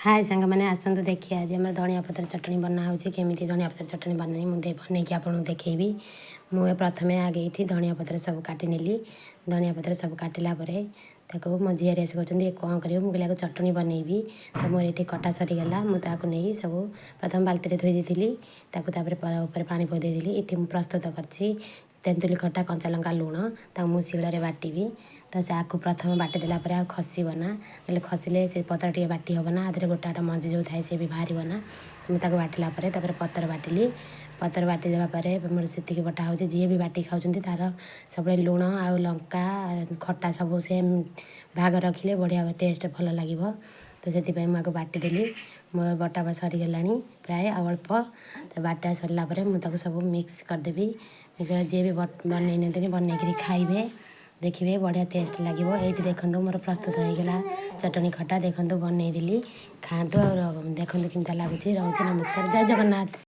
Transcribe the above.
ହାଏ ସାଙ୍ଗମାନେ, ଆସନ୍ତୁ ଦେଖିବା ଆଜି ଆମର ଧଣିଆ ପତ୍ର ଚଟଣି ବନା ହେଉଛି। କେମିତି ଧଣିଆ ପତ୍ର ଚଟଣି ବନେଇ ମୁଁ ବନେଇକି ଆପଣଙ୍କୁ ଦେଖେଇବି। ମୁଁ ପ୍ରଥମେ ଆଗେ ଏଇଠି ଧଣିଆ ପତ୍ର ସବୁ କାଟି ନେଲି। ଧଣିଆ ପତ୍ର ସବୁ କାଟିଲା ପରେ ତାକୁ ମୋ ଝିଆରୀ ଆସି କହୁଛନ୍ତି, "ଏ କ'ଣ କରିବ?" ମୁଁ କହିଲି, "ଆକୁ ଚଟଣି ବନେଇବି।" ତ ମୋର ଏଇଠି କଟା ସରିଗଲା। ମୁଁ ତାକୁ ନେଇ ସବୁ ପ୍ରଥମେ ବାଲ୍ଟିରେ ଧୋଇ ଦେଇଥିଲି ତାକୁ, ତାପରେ ଉପରେ ପାଣି ପକାଇ ଦେଇଥିଲି। ଏଠି ମୁଁ ପ୍ରସ୍ତୁତ କରିଛି ତେନ୍ତୁଲି ଖଟା, କଞ୍ଚା ଲଙ୍କା, ଲୁଣ। ତାକୁ ମୁଁ ଶିଳରେ ବାଟିବି। ତ ସେ ଆକୁ ପ୍ରଥମେ ବାଟି ଦେଲା ପରେ ଆଉ ଖସିବ ନା। ହେଲେ ଖସିଲେ ସେ ପତ୍ର ଟିକେ ବାଟି ହେବ ନା, ଆ ଦେହରେ ଗୋଟା ଗୋଟା ମଞ୍ଜି ଯେଉଁ ଥାଏ, ସେ ବି ବାହାରିବ ନା। ମୁଁ ତାକୁ ବାଟିଲା ପରେ ତାପରେ ପତ୍ର ବାଟିଲି। ପତ୍ର ବାଟି ଦେବା ପରେ ମୋର ସେତିକି ବଟା ହେଉଛି। ଯିଏ ବି ବାଟି ଖାଉଛନ୍ତି, ତା'ର ସବୁବେଳେ ଲୁଣ ଆଉ ଲଙ୍କା ଖଟା ସବୁ ସେମ୍ ଭାଗ ରଖିଲେ ବଢ଼ିଆ ଟେଷ୍ଟ, ଭଲ ଲାଗିବ। ତ ସେଥିପାଇଁ ମୁଁ ଆକୁ ବାଟିଦେଲି। ମୋର ବଟା ସରିଗଲାଣି ପ୍ରାୟ, ଆଉ ଅଳ୍ପ। ତ ବାଟା ସରିଲା ପରେ ମୁଁ ତାକୁ ସବୁ ମିକ୍ସ କରିଦେବି। ଯିଏ ବି ବନେଇ ନିଅନ୍ତିନି, ବନେଇକିରି ଖାଇବେ, ଦେଖିବେ ବଢ଼ିଆ ଟେଷ୍ଟ ଲାଗିବ। ଏଇଠି ଦେଖନ୍ତୁ, ମୋର ପ୍ରସ୍ତୁତ ହେଇଗଲା ଚଟଣି ଖଟା। ଦେଖନ୍ତୁ, ବନେଇଦେଲି, ଖାଆନ୍ତୁ ଆଉ ଦେଖନ୍ତୁ କେମିତିଆ ଲାଗୁଛି। ରହୁଛି, ନମସ୍କାର, ଜୟ ଜଗନ୍ନାଥ।